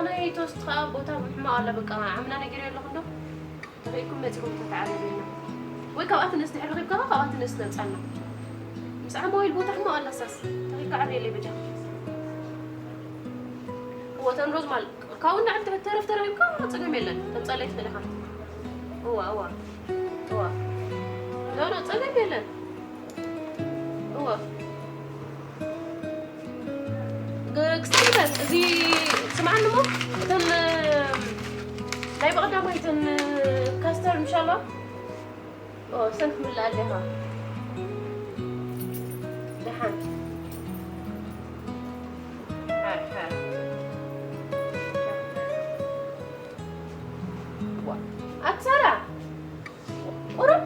ናይ ቶስት ከዓ ቦታ ሕማቕ ኣላ። በቃ ዓምና ነጊረ ኣለኹ እንዶ ተኸይኩም መፂኹም ተተዓረበና ወይ ካብኣ ትነስ ድሕሪ ረኺብካ ካብኣ ትነስ ነፃና ምስ ዓማ ወይ ቦታ ሕማቕ ኣላ ሳስ ተኸይካ ዓርየለይ በጃ ወተን ሮዝ ማል ካብኡ እንዳዕል ተረፍ ተረኺብካ ፀገም የለን ተምፃለይ ትኽእል ኢኻ እዋ እዋ እዋ ኖ ኖ ፀገም የለን እዋ ክስቲ በል እዚ ስምዓኒ እሞ እተን ናይ ብቐዳማይ እተን ካስተር ምሻሎ ሰን ክምልኣ ኣለኻ ደሓን ሓር ሓር ኣክሳራ ቁሩብ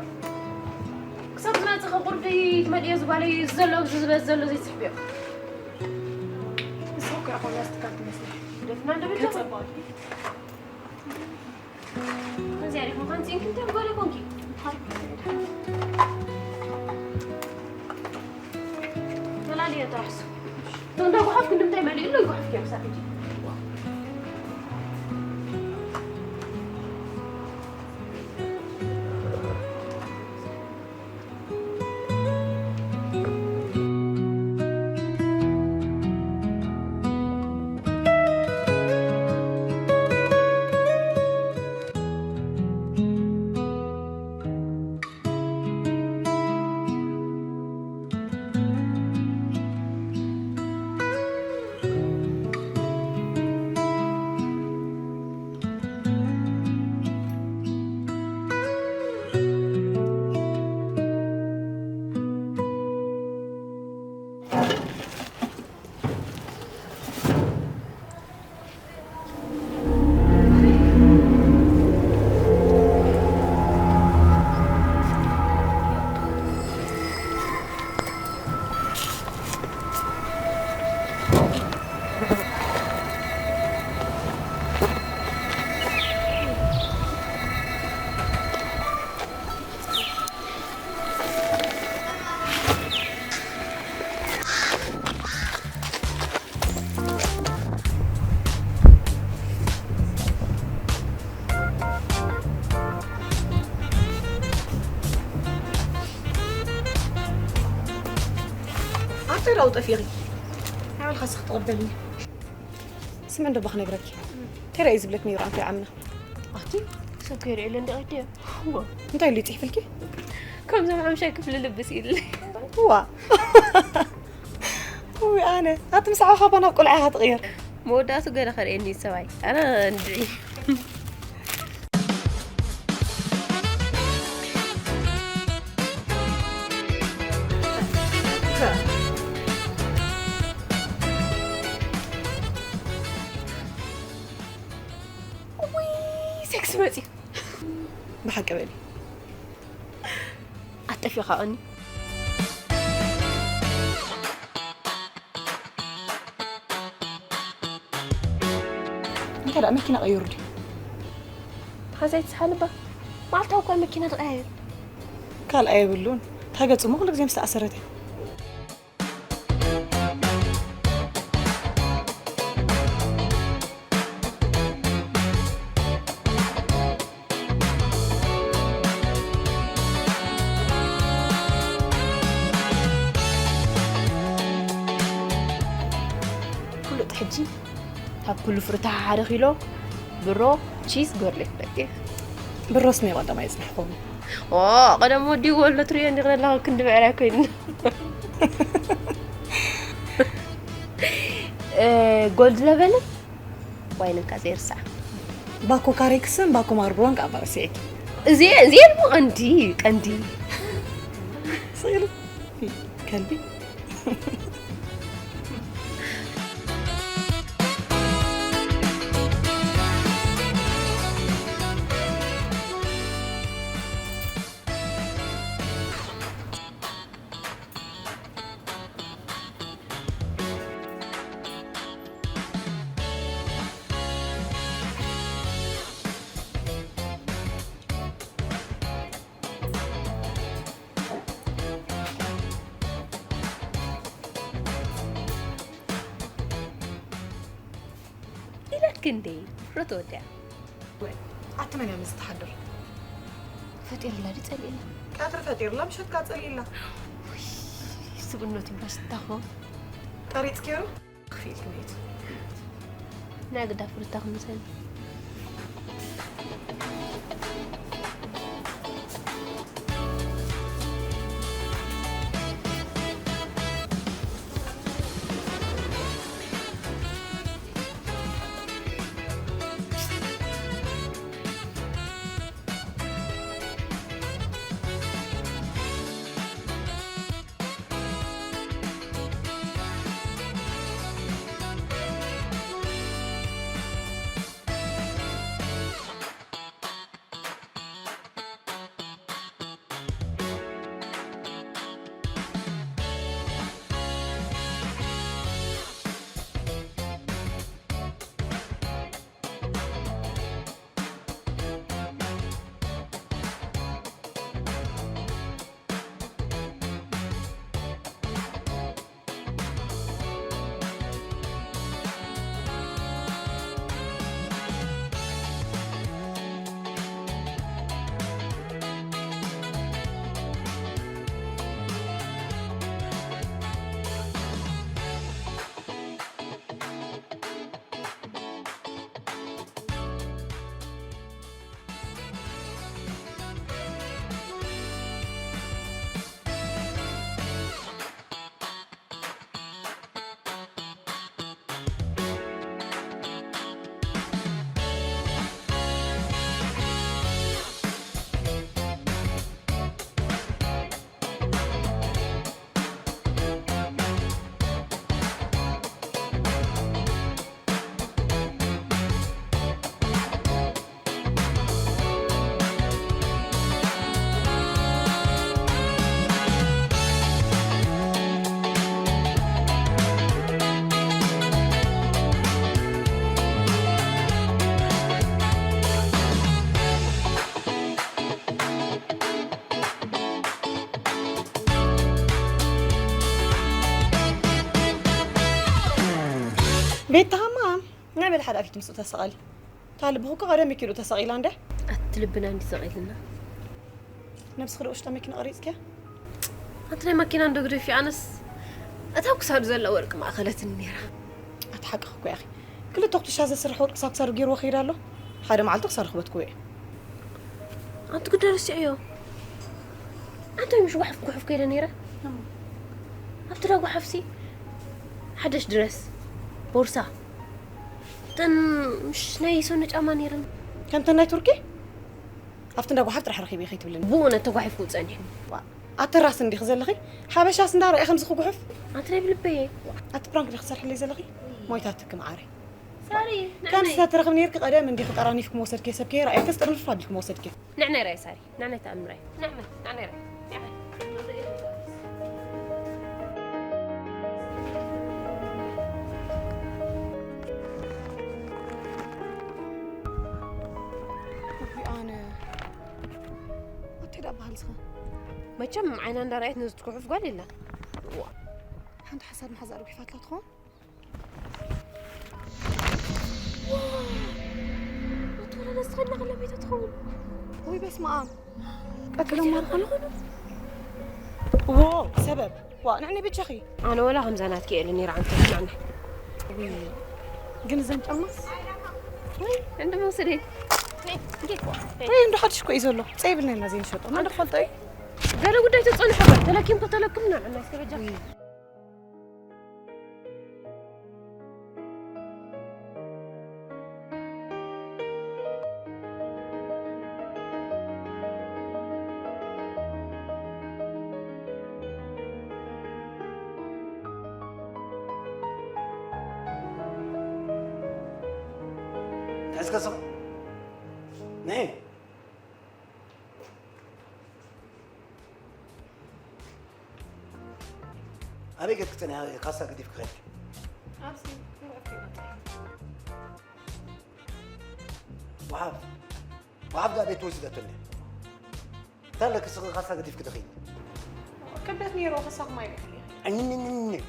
ክሳብ ዝመፅእ ካብ ቁርዲ ትመልዮ ዝባለይ ዘሎ ኣብዚ ዝበዝ ዘሎ ዘይትስሕብዮ ንስኹ ከ ኣኾና ስትካል ትመስሊ ደፍና እንደበጃ ከፀባቂ እዚኣ ዲኹም ካንፂን ክንተ ጓለ ኮንኪ ተላልዮ ተራሕሱ እቶም ዳ ጓሓፍ ክንዲ ምንታይ መሊኡ ኣሎ ይጓሓፍ ክያ ክሳብ ሕጂ ኣንተ ላው ጠፊኺ ኣበልካ ስኽ ተቐበልኒ ስምዕ እንዶ ባኽ ነግረኪ ተረይ ዝብለክ ነይሩ ኣንተ ዓምና ኣቲ ሰብ ከይርእየለ እንደ ቀዲዮ እንታይ ኢሉ ይፅሕፍልኪ ከምዞም ሓምሻይ ክፍሊ ልብስ ኢለ ዋ ውይ ኣነ ኣቲ ምስ ዓኻ ባና ቆልዓ ኢኻ ትቕየር መወዳእቱ ገለ ከርእየኒ እዩ ሰብኣይ ኣነ እንድዒ ውይ ሴክስ መፂ ብሓቂ በሊ ኣጠፊኻቐኒ እንታይ ደኣ መኪና ቀይሩ ድዩ ሓንሳይ ትስሓልባ ማዕልታዊ እኳ መኪና ትቀያየር ካልኣ የብሉን ታገፅሞ ኩሉ ግዜ ምስ ተኣሰረት እያ ፍሉጥ ሕጂ ካብ ኩሉ ፍርታ ሓደ ኪሎ ብሮ ቺዝ ጎርሌት በቂ ብሮስ ናይ ቀዳማይ ይፅናሕኩም ኦ ቀደም ወዲ ወሎ ትሪኦ እንዲ ክነላ ክንዲ ብዕራይ ኮይኑ ጎልድ ለበልን ዋይንን ካ ዘይርሳዕ ባኮ ካሬክስን ባኮ ማርብሮን ከዓ ባረሲዒ እዚኤ እዚኤን እሞ ቀንዲ ቀንዲ ስኢሉ ከልቢ ክንደይ ፍረ ተወዲኣ። ወይ ኣቲ መን እያ ምስ ትሓድር? ፈጢርላ ድዩ ጸሊእላ? ቀትሪ ፈጢርላ ምሸት ካጸሊእላ። ውይ፣ ስብእነቱ እምበስ እንታኾ። ቀሪጽክዮ? ክፍኢልኪ ቤት። ናይ ግዳ ፍርታ ክምሰል። ቤት ተሃማ ናይ በል ሓደ ኣፊት ምስኡ ተሰቐሊ። እታ ልብኺ እኮ ቀደም ኪሉ ተሰቒላ እንደ። ኣቲ ልብና እንዲ ሰቒልና። ነብስኺ ዶ ውሽጣ መኪና ቀሪጽክያ? ኣንቲ ናይ ማኪና እንዶ ግደፊ፣ ኣነስ እታ ኣብ ክሳዱ ዘላ ወርቂ ማእኸለትኒ ነይራ። ኣቲ ሓቅኺ እኮ ኢኺ። ክልተ ኩትሻ ዘስርሕ ወርቂ ሳብ ክሳዱ ገይርዎ ከይዱ ኣሎ። ሓደ መዓልቲ ክሳብ ረኽበትክዎ እየ። ኣንቲ ግዳ ረሲዐዮ። ኣንታይ ምሽ ጓሓፍ ጓሓፍ ከይደ ነይረ? ኣብቲ ዳ ጓሓፍሲ ሓደሽ ድረስ፣ ቦርሳ፣ እተን ምሽ ናይ ሰኑ ጫማ ነይረን። ከምተን ናይ ቱርኪ? ኣብቲ እንዳ ጓሓፍ ጥራሕ ረኺበ ከይትብልኒ። ብእውነት ተጓሒፍኩ ጸኒሑ። ዋ፣ ኣቲ ራስ እንዲኺ ዘለኺ? ሓበሻስ እንዳ ረኣየ ከምዚ ክጉሕፍ? ኣቲ ናይ ብልበየ። ኣቲ ፕራንክ ዲኺ ትሰርሕለይ ዘለኺ? ሞይታትኪ መዓረይ። ሳሪ፣ ከምዚ ንዕናይ። ተትረኽብ ነይርኪ ቀደም እንዲኺ ጠራኒፍኪ ምወሰድኪ ሰብ ከይረኣየክስ ጥርንፍ ኣቢልኪ ምወሰድኪ። ንዕናይ ራይ ሳሪ፣ ንዕናይ ተኣምራይ። ንዕናይ፣ ንዕናይ ራይ፣ ንዕናይ። ኣቢ ኣነ ኣቲ ዳ በሃልስኻ? መቸም ዓይና እንዳረኣየት ነዚ ትኩሕፍ ጓል የላ። ዋ። ሓንቲ ሓሳድ መሓዛ ኣርጒሓትላ ትኸውን? ኣቶ ወረደ ዝተኸድና ከላ ቤት ትኸውን? ወይ በስመ ኣብ። ቀትሎም ማርኾ ዝኾኑ? ዎ፣ ሰበብ። ዋ፣ ንዕኒ ብቻኺ። ኣነ ወላ ከምዛ ናትኪ እየ ኢለ ነይረ ዓንተ፣ ንዕኒ። ውይ፣ ግን እዘን ጫማስ? ወይ፣ እንደ መውሰደይ። ወይ፣ እንደ ሓድሽ እኮ እዩ ዘሎ። ጸይ ብልና ኢና ዘይንሸጦ። ኣነ ፈልጦ እዩ። ገለ ጉዳይ ተጸንሖ፣ ተለኪም ከተለክምና፣ ንዕና እስከ በጃ። ውይ። እስከ ስቕ። ነይ። ኣበይ ገጽ ክትጸንሒ ካሳ ገዲፍኪ ከድኪ? ኣብዚ፣ ንብረት ከይመጽእ። ወሓፍ፣ ወሓፍ ዳ ቤት ወሲደቶ እንዴ? እንታይ ኣለኪ ስኺ ካሳ ገዲፍኪ ትኸይዲ? ክብደት ነይሩ፣ ክሳኹም ኣይደፍር እየ። እኝንኝኝ።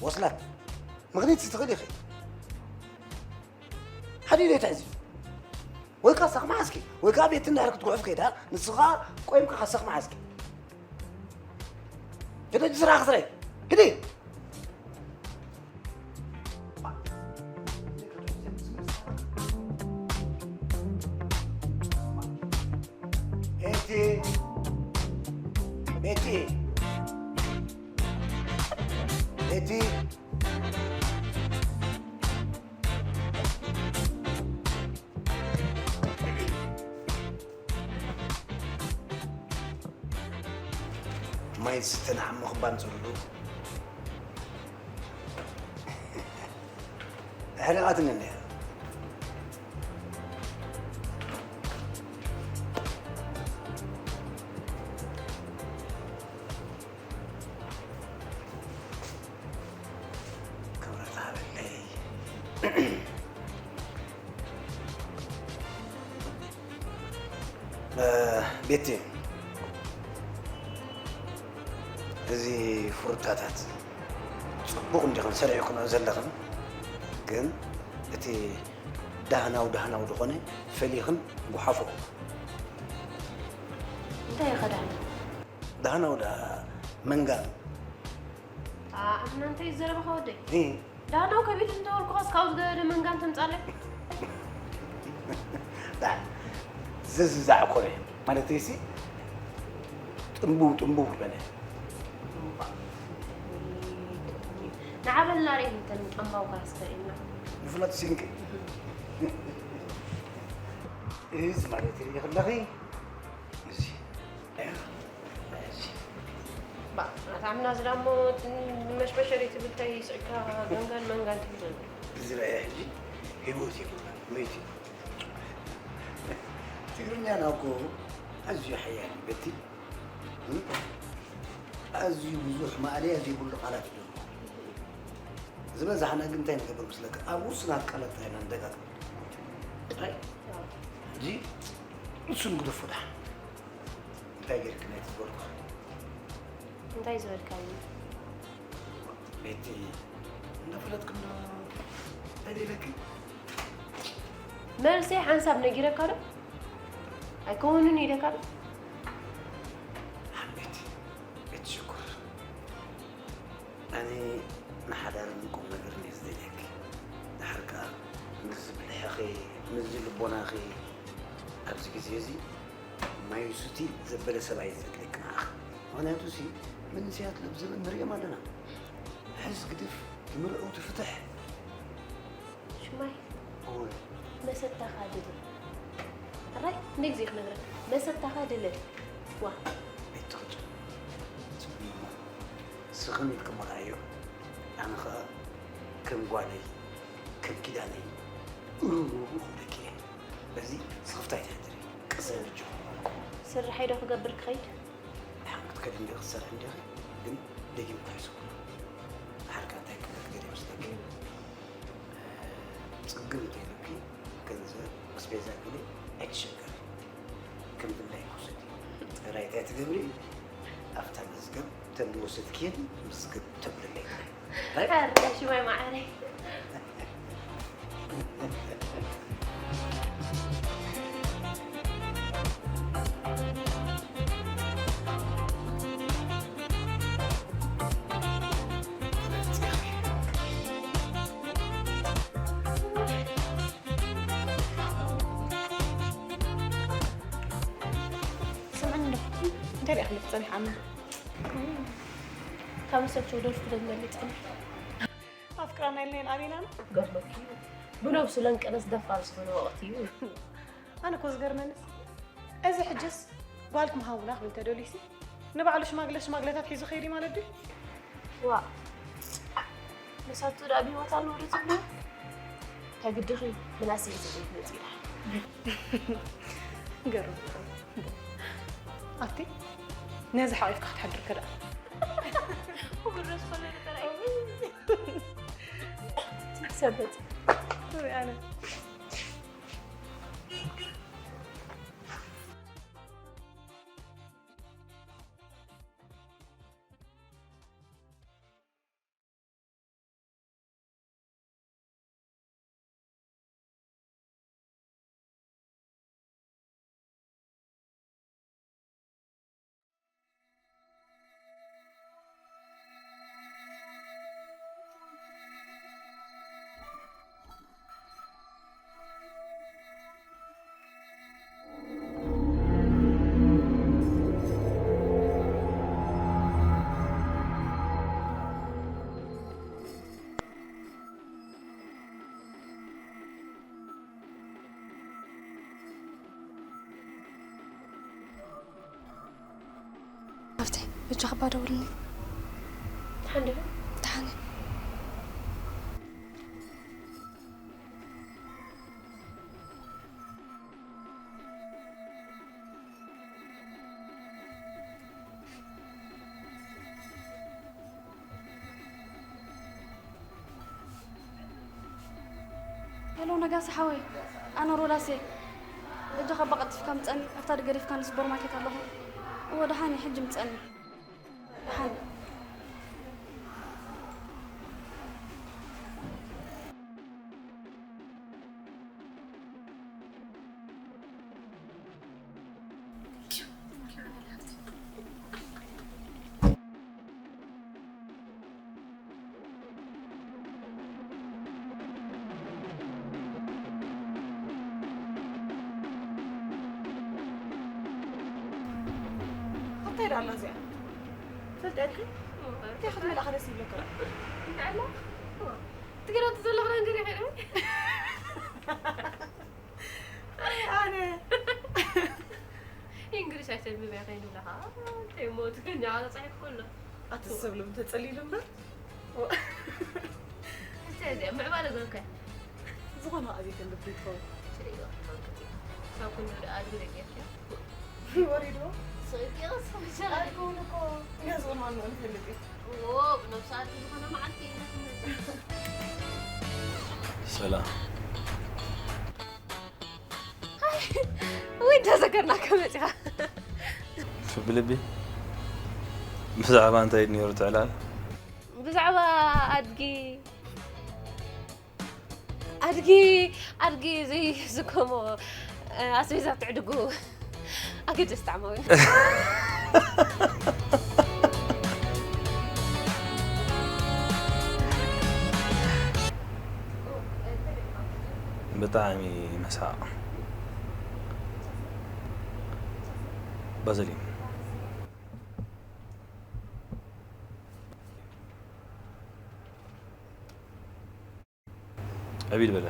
ወስላት፣ ምኽኒት ትኽእል ኢኺ። ሓዲኡ ዶ ተሕዚ? ወይ ካሳኽ መሓዝኪ፣ ወይ ከዓ ቤት እንድሕር ክትጉሕፍ ከይዳ፣ ንስኻ ቆይምካ ካሳኽ መሓዝኪ። ሂደ እጅ ስራሕ ክትርኢ። ሂዲ። ቤቲ፣ ቤቲ፣ ቤቲ። ማይ ዝስተ ንዓሞ ክባን ዝብሉ ኣሕሪቓትኒ እኒኣ። ክብረት ሃበለይ። እ፣ ቤቲ፣ እዚ ፍሩታታት ጽቡቕ እንዲኽን ሰሪሕክንኦ ዘለኽን፣ ግን እቲ ዳህናው ዳህናው ዝኾነ ፈሊኽን ጉሓፎ። እንታይ ኢኻ ዳህናው? ዳህናው ዳ መንጋ። ኣምና እንታይ ዘረባኻ ወደይ? እ። ዳህናው ከቢድ እንተበልኩኻስ ካብኡ ዝገደደ መንጋ እንተምጻለይ? ዳ፣ ዘዝዛዕ ኮነ። ማለተይሲ ጥንቡው ጥንቡው ዝበለ። ንዓበልና ርኢን እንተን ጠንባው ካስ ከርእየና። ንፍለጥ ሲንቂ። እዚ ማለት ርኢ ከለኺ፣ እዚ። ባ፣ ኣታ ምናዝራ እሞ መሽመሸሪ ትብል እንታይ ስዕካ ገንጋን መንጋን ትብል ዘሎ? እዚ ረኣያ ሕጂ ህይወት የብሉን፣ መይት እዩ። ትግርኛና እኮ ኣዝዩ ሓያል እዩ፣ በቲ፣ እም? ኣዝዩ ብዙሕ ማእለያ ዘይብሉ ቃላት እዩ ዘለዎ። ዝበዛሕና ግን እንታይ ንገብር ምስለካ? ኣብ ውሱናት ቃላት ጥራይ ኢና ንደጋግም። ጥራይ። ሕጂ ንሱ ንግደፎ ደሓን። እንታይ ጌርክን ኣይትበልኩ? እንታይ ዝበልካኒ? ቤቲ፣ እንዳፈለጥክ እንዶ እንታይ ደለኪ? መልሰይ ሓንሳብ ነጊረካ ዶ? ኣይከውንን ኢለካ ዶ? ቤቲ፣ ቤቲ ሽኩር፣ ኣነ ንሓዳርን ቁም ነገርን እየ ዝደልየኪ። ድሓር ከኣ ምስዚ ብልሕኺ፣ ምስዚ ልቦናኺ ኣብዚ ግዜ እዚ ማይ ሱቲ ዘበለ ሰብኣይ እዩ ዘድልየኪ ንዓኺ። ምኽንያቱሲ መንእሰያት ሎሚ ዘመን ንርእዮም ኣለና። ሕዝ ግድፍ፣ ምርዑው ትፍትሕ። ሽማይ፣ እወ። መሰታኻ ድልል። ሕራይ፣ ክንደይ ግዜ ክነግረካ? መሰታኻ ድልል። ዋ። ኣይትኽጭ። ጽቡቕ እሞ። ስኽን ኢልክሞ ረኣዮ። ኣነ ኸኣ ከም ጓለይ፣ ከም ኪዳነይ፣ እሩሩ ክብለኪ እየ። በዚ ስኽፍታ ኣይትሕደሪ። ቀስ ኢልኪ። ስርሐይ ዶ ክገብር ክኸይድ? ድሓን ክትከዲ እንዲኺ ክትሰርሒ እንዲኺ፣ ግን ደጊም ክሕስኩ። ድሓር ከኣ እንታይ ክብለኪ ገለ ይመስለኪ? ጽግም እንተይብልኪ፣ ገንዘብ ኣስቤዛ ገለ ኣይትሸገሪ። ከም ድላይኪ ውሰዲ። ጥራይ እንታይ ትገብሪ? ኣብታ መዝገብ እተን ዝወሰድክየን ምዝግብ ተብልለይ። ራይት? ሕራይ ሽማይ መዓረይ። ስምዕኒ እንዶ፣ እንታይ ሪኣ ክልተ ጸኒሓ ኣምና? ካብ መሰልቸው ደርፊ ደመሊጸኒ። ኣፍቅራና ኢልናየን ኣበይና? ገርመኪ እዩ። ብነብሱ ለንቀነስ ደፋር ዝኾነ ወቕቲ እዩ። ኣነ እኮ ዝገርመንስ፣ እዚ ሕጅስ ጓል ክምሃቡና ክብል ተደልዩሲ፣ ንባዕሉ ሽማግለ ሽማግለታት ሒዙ ከይዱ ማለት ድዩ? ዋእ፣ መሳቱ ደኣ ብህይወት ኣለዉ ዶ ትብሉ? ተግድኺ ምናሴ እዩ ትብሉ ትመጺ ኢላ። ገርም። ኣቲ፣ ነዚ ሓቂፍካ ክትሓድር ከ ደኣ? ክብረስ ኮለለ ተራእዩ። ሰበት። ወይ ኣነ። በጃኻ እባ ደውልኒ። ደሓን ዲኹ? ደሓን እየ። ሄሎ ነጋሲ ሓወይ፣ ኣነ ሮዳስ እየ። በጃኻ እባ ቀልጢፍካ ምጸኒ፣ ኣብታ ገዲፍካኒ ሱፐርማርኬት ኣለኹ። እወ፣ ደሓን እየ፣ ሕጂ ምጸኒ። ደሓን። እንታይ ደኣ ኣላ እዚኣ? ትፈልጥያ ዲኺ? እንታይ ክትመልኣ ደስ ይብለካ? እንታይ ኣላ? ትግራይ ዘለኹ ነገር ይኸይድ። ኣነ። እንግሊሽ ኣይተንብብ እያ ከይንብለኻ። እንታይ እሞ ትግርኛ ተጻሒፉ ኣሎ። ኣቲ ሰብ ልም ተጸሊሉ እምበር። እንታይ እዚኣ ምዕባለ ገብከ? ዝኾነ ከኣ ዘይተንብብ ይትኸውን። ትርእዮ፣ ትፈልጥ እዩ። ሳብ ክንዱ ደኣ ኣድጊ ደቂቕኪ። ወሪድዎ? ስቕ ኢልኪ ቕስ፣ ኣይከውን እኮ። ገዝኡ ማን ነው እንፈልጥ እዩ። እዎ፣ ብነብሱ ኣድጊ ዝኾነ መዓልቲ ኢና ክንመጽእ። ሰላም። ወይ፣ እንዳዘከርናካ መጺኻ። ብልቢ ብዛዕባ እንታይ ነይሩ ትዕላል? ብዛዕባ ኣድጊ፣ ኣድጊ፣ ኣድጊ ዘይስከሞ፣ እ፣ ኣስቤዛ ትዕድጉ ኣገደስቲ ዓማዊል። ብጣዕሚ መስሓቕ። ባዘሊን። ዕቢድ በለ።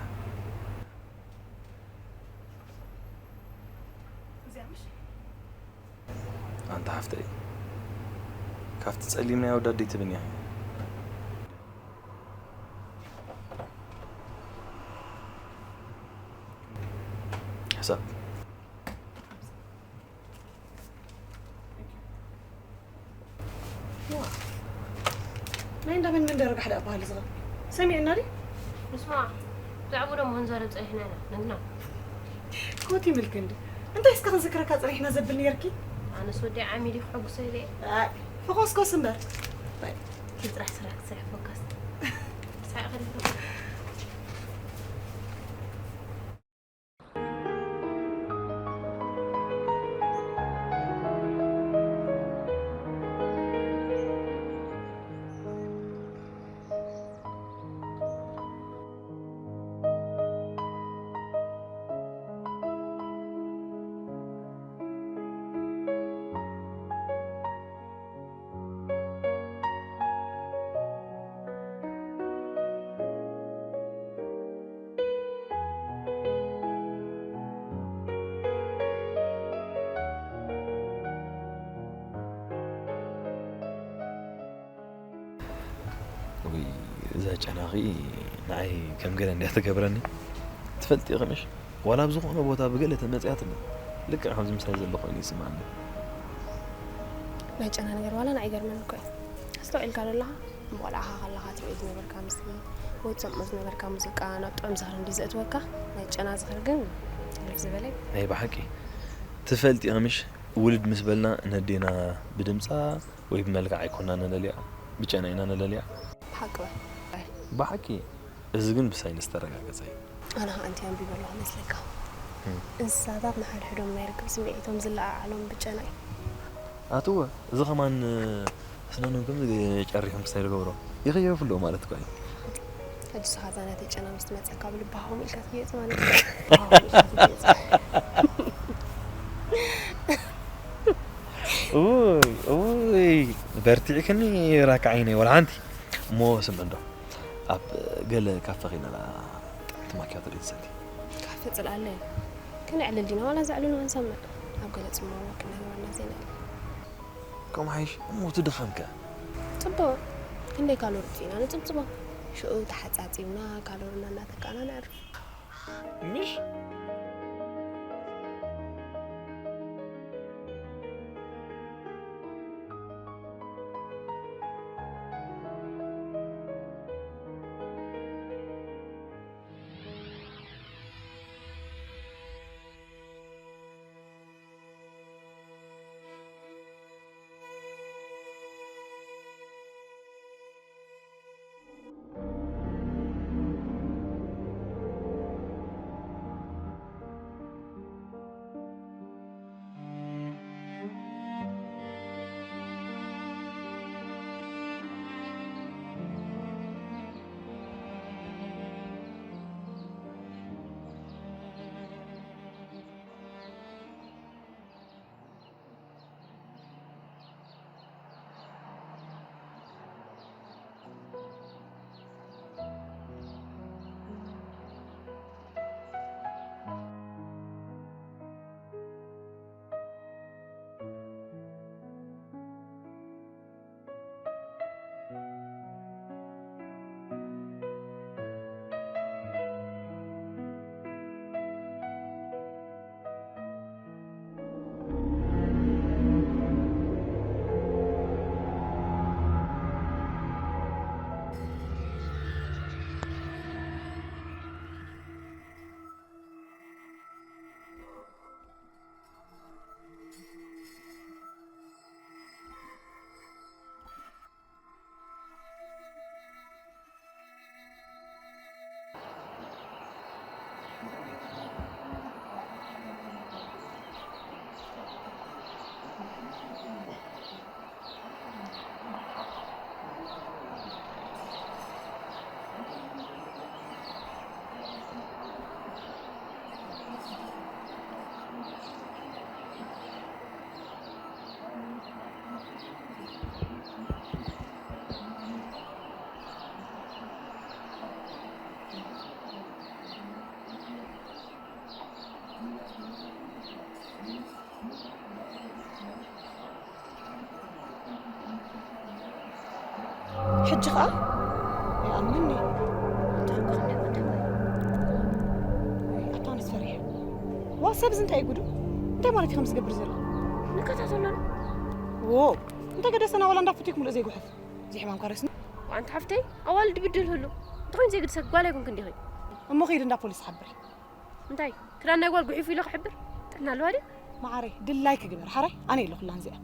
ኣንታ ሓፍተይ፣ ካብቲ ጸሊም ናይ ኣወዳት ደይትብን እያ። ሕሳብ። ዋ፣ ናይ እንዳ መን መንደር ጋሕ ደኣ በሃሊ ዝኸ-፣ ሰሚዕና ድዩ? ንስማ፣ ብዛዕባ ደሞ ክንዛረብ ጸኒሕና ኢና፣ ነግና። ኮቲ ምልክ እንዲ። እንታይ እስከ ክንዝክረካ ጸኒሕና ዘብል ነይርኪ? ኣነስ ወዲ ዓሚል እዩ ክሕጉሰ ኢለ እየ። ኣይ፣ ፈኾስኮስ እምበር። ኣይ፣ ኪድ ጥራሕ ስራሕ ክትሰርሕ ፈካስ። ሳዕ ኸዲፈ። ውይ፣ እዛ ጨናኺ ንዓይ ከም ገለ እንድያ ትገብረኒ። ትፈልጢ ኢኺ ምሽ? ዋላ ኣብ ዝኾነ ቦታ ብገለ ተመጽያትኒ፣ ልክዕ ከምዚ ምሳይ ዘሎ ኮይኑ ይስምዓኒ። ናይ ጨና ነገር ዋላ ንዓይ ይገርመኒ እኮ እዩ። ኣስተውዒልካ ዶ ኣለኻ? እሞ ቆልዓኻ ከለኻ ትርእዮ ዝነበርካ ምስሊ ወይ ትሰምዖ ዝነበርካ ሙዚቃ ናብ ጥዑም ዝኽሪ እንድዩ ዘእትወካ። ናይ ጨና ዝኽሪ ግን ልፍ ዝበለ እዩ። ናይ ብሓቂ። ትፈልጢ ኢኺ ምሽ? ውልድ ምስ በልና ነዴና ብድምጻ ወይ ብመልክዓ ኣይኮና ንለልያ፣ ብጨና ኢና ንለልያ። ብሓቂ በል። ብሓቂ፣ እዚ ግን ብሳይንስ ዝተረጋገጸ እዩ። ኣነ ኸኣ ኣንቲ ኣንቢበ ኣለኹ መስለካ። እም። እንስሳታት ንሓድሕዶም ናይ ርክብ ስምዒቶም ዝለዓዓሎም ብጨና እዩ። ኣትወ፣ እዚ ኸማን፣ ኣስናኖም ከምዚ ጨሪሖም ክሳይ ዝገብሮ፣ ይኸየፉ ኣለዉ ማለት እኳ እዩ። ሕጂ ንስኻ እዛ ናተይ ጨና ምስ ትመጸካ ብልብኻ ከምኡ ኢልካ ትገይጽ ማለት እዩ። ብልብኻ ከምኡ ኢልካ ትገይጽ። ኡይ፣ ኡይ፣ በርቲዕክኒ ራካ ዓይነይ፣ ወላ ሓንቲ። እሞ ስምዒ እንዶ፣ ኣብ ገለ ካፈ ኸይና ጥዕምቲ ማኪያቶ ደይትሰቲ? ካፈ ጽልኣለይ። ክንዕልል ዲና ዋላ ዘዕልሉ ክንሰምዕ? ኣብ ገለ ጽምዋ ወክ እናገበርና ዜና ኢለ። እኮ ከም ሓይሽ እሞ እቲ ድኻምከ? ጽቡቕ። ክንደይ ካሎሪ ጥፊእና ንጽብጽቦ። ሽዑ ተሓጻጺብና ካሎሪና እናተካእና ነዕርፍ። ምሽ? ሕጂ ኸኣ ኣይኣምንን እየ። እንታይ እኮ ክንደይ ወደብ እዩ። ኣታ ኣነስ ፈሪሐ። ዋ፣ ሰብዚ እንታይ እዩ ጉዱ? እንታይ ማለት እዩ ከምዚ ዝገብር ዘሎ? ንከታተሎ። ዎ፣ እንታይ ገደሰና ዋላ እንዳፈትየክ ሙሉእ ዘይጉሐፍ። እዚ ሕማም ካረስኒ። ኣንቲ ሓፍተይ፣ ኣዋልድ ብድል ህሉ። እንተኾይኑ ዘይግድሰክ ጓል ኣይኮንክን ዲኺ? እሞ ኸይድ እንዳ ፖሊስ ሓብሪ። እንታይ? ክዳን ናይ ጓል ጉሒፉ ኢለ ክሕብር? ጥዕና ኣለዋ ድዩ? መዓረይ፣ ድላይኪ ግበር። ሓራይ፣ ኣነ የለኹላን እዚኣ።